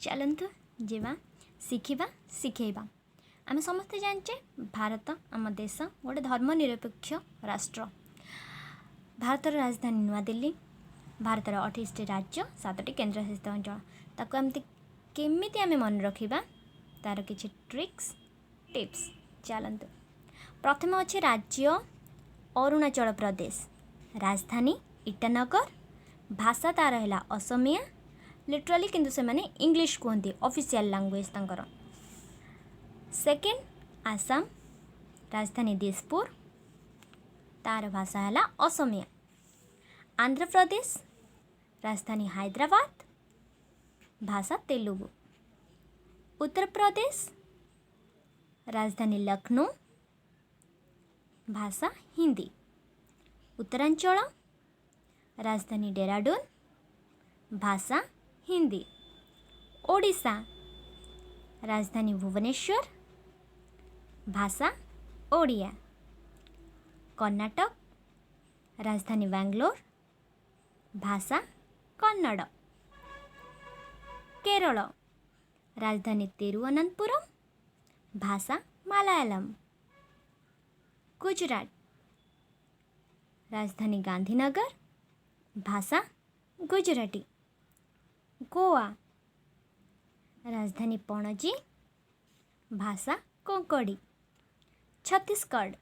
ଚାଲନ୍ତୁ ଯିବା, ଶିଖିବା, ଶିଖେଇବା। ଆମେ ସମସ୍ତେ ଜାଣିଛେ, ଭାରତ ଆମ ଦେଶ ଗୋଟେ ଧର୍ମ ନିରପେକ୍ଷ ରାଷ୍ଟ୍ର। ଭାରତର ରାଜଧାନୀ ନୂଆଦିଲ୍ଲୀ। ଭାରତର 28ଟି ରାଜ୍ୟ, 7ଟି କେନ୍ଦ୍ରଶାସିତ ଅଞ୍ଚଳ। ତାକୁ ଏମିତି କେମିତି ଆମେ ମନେ ରଖିବା, ତା'ର କିଛି ଟ୍ରିକ୍ସ, ଟିପ୍ସ। ଚାଲନ୍ତୁ। ପ୍ରଥମେ ଅଛି ରାଜ୍ୟ ଅରୁଣାଚଳ ପ୍ରଦେଶ, ରାଜଧାନୀ ଇଟାନଗର। ଭାଷା ତା'ର ହେଲା ଅସମିଆ ଲିଟରାଲି, କିନ୍ତୁ ସେମାନେ ଇଂଲିଶ କୁହନ୍ତି, ଅଫିସିଆଲ ଲାଙ୍ଗୁଏଜ ତାଙ୍କର। ସେକେଣ୍ଡ ଆସାମ, ରାଜଧାନୀ ଦିସପୁର, ତାର ଭାଷା ହେଲା ଅସମିଆ। ଆନ୍ଧ୍ରପ୍ରଦେଶ, ରାଜଧାନୀ ହାଇଦ୍ରାବାଦ, ଭାଷା ତେଲୁଗୁ। ଉତ୍ତରପ୍ରଦେଶ, ରାଜଧାନୀ ଲକ୍ଷ୍ନୌ, ଭାଷା ହିନ୍ଦୀ। ଉତ୍ତରାଞ୍ଚଳ, ରାଜଧାନୀ ଡେରାଡୁନ, ଭାଷା ହିନ୍ଦୀ। ଓଡ଼ିଶା, ରାଜଧାନୀ ଭୁବନେଶ୍ୱର, ଭାଷା ଓଡ଼ିଆ। କର୍ଣ୍ଣାଟକ, ରାଜଧାନୀ ବାଙ୍ଗଲୋର, ଭାଷା କନ୍ନଡ଼। କେରଳ, ରାଜଧାନୀ ତିରୁଅନନ୍ତପୁରମ, ଭାଷା ମାଲାୟାଲମ। ଗୁଜୁରାଟ, ରାଜଧାନୀ ଗାନ୍ଧୀନଗର, ଭାଷା ଗୁଜୁରାଟୀ। ଗୋଆ, ରାଜଧାନୀ ପଣଜୀ, ଭାଷା କୋଙ୍କଣୀ। ଛତିଶଗଡ଼,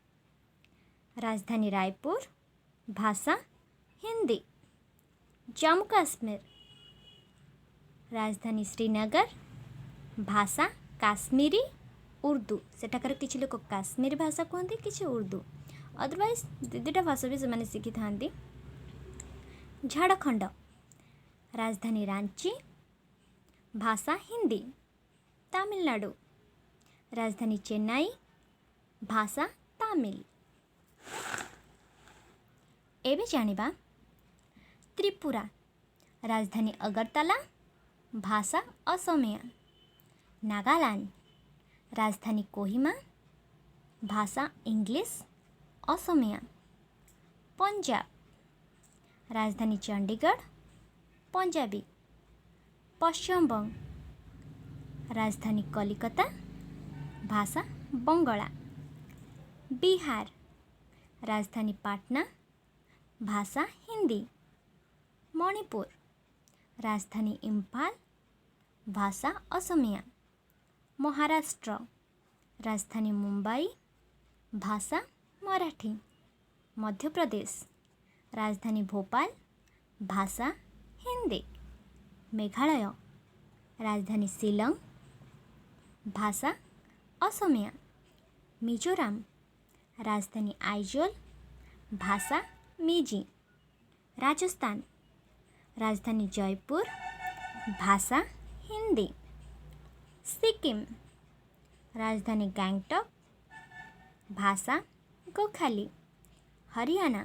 ରାଜଧାନୀ ରାୟପୁର, ଭାଷା ହିନ୍ଦୀ। ଜାମ୍ମୁ କାଶ୍ମୀର, ରାଜଧାନୀ ଶ୍ରୀନଗର, ଭାଷା କାଶ୍ମୀରୀ ଉର୍ଦ୍ଦୁ। ସେଠାକାର କିଛି ଲୋକ କାଶ୍ମୀରୀ ଭାଷା କୁହନ୍ତି, କିଛି ଉର୍ଦ୍ଦୁ। ଅଦରୱାଇଜ୍ ଦୁଇଟା ଭାଷା ବି ସେମାନେ ଶିଖିଥାନ୍ତି। ଝାଡ଼ଖଣ୍ଡ, ରାଜଧାନୀ ରାଞ୍ଚି, ଭାଷା ହିନ୍ଦୀ। ତାମିଲନାଡ଼ୁ, ରାଜଧାନୀ ଚେନ୍ନାଇ, ଭାଷା ତାମିଲ। ଏବେ ଜାଣିବା ତ୍ରିପୁରା, ରାଜଧାନୀ ଅଗରତାଲା, ଭାଷା ଅସମିଆ। ନାଗାଲାଣ୍ଡ, ରାଜଧାନୀ କୋହିମା, ଭାଷା ଇଂଲିଶ, ଅସମିଆ। ପଞ୍ଜାବ, ରାଜଧାନୀ ଚଣ୍ଡିଗଡ଼, ପଞ୍ଜାବୀ। ପଶ୍ଚିମବଙ୍ଗ, ରାଜଧାନୀ କଲିକତା, ଭାଷା ବଙ୍ଗଳା। ବିହାର, ରାଜଧାନୀ ପାଟନା, ଭାଷା ହିନ୍ଦୀ। ମଣିପୁର, ରାଜଧାନୀ ଇମ୍ଫାଲ, ଭାଷା ଅସମିଆ। ମହାରାଷ୍ଟ୍ର, ରାଜଧାନୀ ମୁମ୍ବାଇ, ଭାଷା ମରାଠୀ। ମଧ୍ୟପ୍ରଦେଶ, ରାଜଧାନୀ ଭୋପାଳ, ଭାଷା ହିନ୍ଦୀ। ମେଘାଳୟ, ରାଜଧାନୀ ଶିଲଂ, ଭାଷା ଅସମିଆ। ମିଜୋରାମ, ରାଜଧାନୀ ଆଇଜଲ, ଭାଷା ମିଜି। ରାଜସ୍ଥାନ, ରାଜଧାନୀ ଜୟପୁର, ଭାଷା ହିନ୍ଦୀ। ସିକିମ, ରାଜଧାନୀ ଗ୍ୟାଙ୍ଗଟକ୍, ଭାଷା ଗୋଖାଲି। ହରିୟାଣା,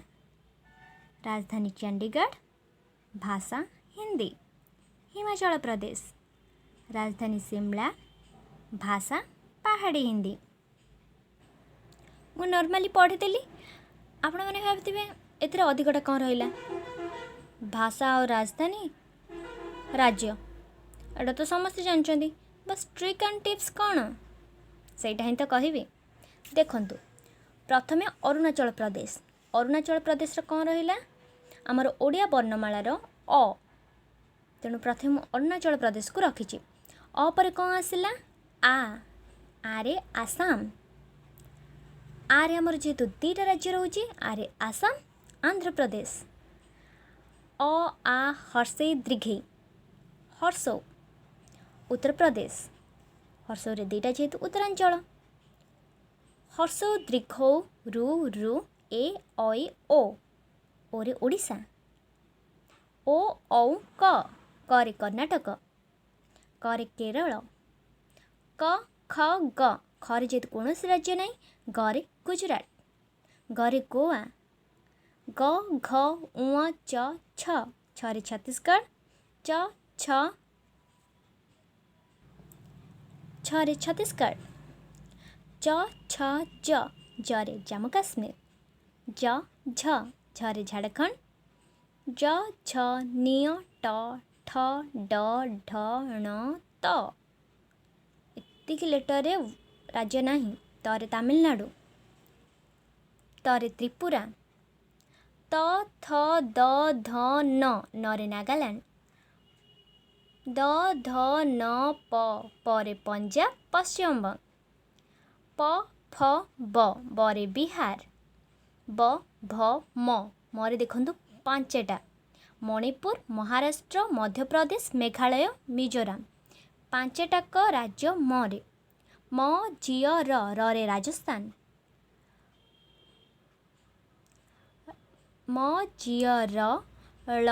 ରାଜଧାନୀ ଚଣ୍ଡିଗଡ଼, ଭାଷା ହିନ୍ଦୀ। ହିମାଚଳ ପ୍ରଦେଶ, ରାଜଧାନୀ ସିମଲା, ଭାଷା ପାହାଡ଼ି ହିନ୍ଦୀ। ମୁଁ ନର୍ମାଲି ପଢ଼ିଦେଲି, ଆପଣମାନେ ଭାବିଥିବେ ଏଥିରେ ଅଧିକଟା କ'ଣ ରହିଲା? ଭାଷା ଆଉ ରାଜଧାନୀ, ରାଜ୍ୟ, ଏଇଟା ତ ସମସ୍ତେ ଜାଣିଛନ୍ତି। ବାସ୍, ଟ୍ରିକ୍ ଆଣ୍ଡ ଟିପ୍ସ କ'ଣ, ସେଇଟା ହିଁ ତ କହିବି। ଦେଖନ୍ତୁ, ପ୍ରଥମେ ଅରୁଣାଚଳ ପ୍ରଦେଶ। ଅରୁଣାଚଳ ପ୍ରଦେଶର କ'ଣ ରହିଲା? ଆମର ଓଡ଼ିଆ ବର୍ଣ୍ଣମାଳାର ଅ। ତେଣୁ ପ୍ରଥମେ ମୁଁ ଅରୁଣାଚଳ ପ୍ରଦେଶକୁ ରଖିଛି। ଅ ପରେ କ'ଣ ଆସିଲା? ଆ। ଆରେ ଆସାମ। ଆରେ ଆମର ଯେହେତୁ ଦୁଇଟା ରାଜ୍ୟ ରହୁଛି, ଆରେ ଆସାମ, ଆନ୍ଧ୍ରପ୍ରଦେଶ। ଅ ଆ ହର୍ଷେଇ ଦୀର୍ଘେଇ, ହର୍ଷଉ, ଉତ୍ତରପ୍ରଦେଶ। ହର୍ଷଉରେ ଦୁଇଟା ଯେହେତୁ, ଉତ୍ତରାଞ୍ଚଳ। ହର୍ଷଉ ଦୀର୍ଘଉ ରୁ ରୁ ଏ ଐ ଓ, ଓରେ ଓଡ଼ିଶା। ଓ ଔ କ, କରେ କର୍ଣ୍ଣାଟକ, କରେ କେରଳ। କ ଖ ଗ, ଖରେ ଯେହେତୁ କୌଣସି ରାଜ୍ୟ ନାହିଁ, ଗରେ ଗୁଜୁରାଟ, ଗରେ ଗୋଆ। ଗ ଘ ଉଁ ଚ ଛ, ଛରେ ଛତିଶଗଡ଼। ଚ ଛ, ଛରେ ଛତିଶଗଡ଼। ଚ ଛ ଜ, ଜରେ ଜାମ୍ମୁ କାଶ୍ମୀର। ଜ ଝ, ଝରେ ଝାଡ଼ଖଣ୍ଡ। ଜ ଝ ନିଅ ଟ ଠ ଡ ଢ ଣ ତ, ତ, ଏତିକି ଲେଟରରେ ରାଜ୍ୟ ନାହିଁ। ତରେ ତାମିଲନାଡ଼ୁ, ତରେ ତ୍ରିପୁରା, ତ ଥ ଦ ଧ ନ, ନରେ ନାଗାଲାଣ୍ଡ, ଦ ଧ ନ ପ, ପରେ ପଞ୍ଜାବ ପଶ୍ଚିମବଙ୍ଗ, ପ ଫ ବ, ବରେ ବିହାର, ବ ଭ ମ, ମରେ ଦେଖନ୍ତୁ 5ଟା, ମଣିପୁର, ମହାରାଷ୍ଟ୍ର, ମଧ୍ୟପ୍ରଦେଶ, ମେଘାଳୟ, ମିଜୋରାମ, 5ଟାକ ରାଜ୍ୟ ମରେ। ମ ଝିଅ ର, ରରେ ରାଜସ୍ଥାନ, ମ ଝିଅ ର, ଳ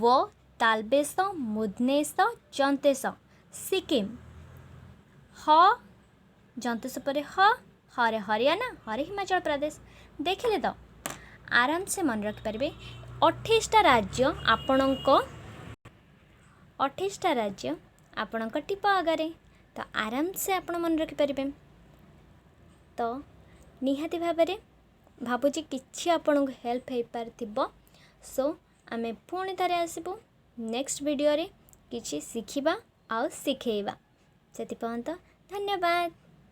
ୱ ତାଲବେଶ ମୁଦନେଶ ଜନ୍ତେଶ ସିକିମ, ହ ଜନ୍ତେଶ ପରେ ହ, ହରେ ହରିୟାଣା, ହରେ ହିମାଚଳ ପ୍ରଦେଶ। ଦେଖିଲେ ତ ଆରାମସେ ମନେ ରଖିପାରିବେ। 28ଟା ରାଜ୍ୟ ଆପଣଙ୍କ, 28ଟା ରାଜ୍ୟ ଆପଣଙ୍କ ଟିପ ଆଗରେ, ତ ଆରାମସେ ଆପଣ ମନେ ରଖିପାରିବେ। ତ ନିହାତି ଭାବରେ ଭାବୁଛି କିଛି ଆପଣଙ୍କୁ ହେଲ୍ପ ହେଇପାରିଥିବ। ସୋ ଆମେ ପୁଣି ଥରେ ଆସିବୁ ନେକ୍ସଟ ଭିଡ଼ିଓରେ, କିଛି ଶିଖିବା ଆଉ ଶିଖେଇବା। ସେଥିପର୍ଯ୍ୟନ୍ତ ଧନ୍ୟବାଦ।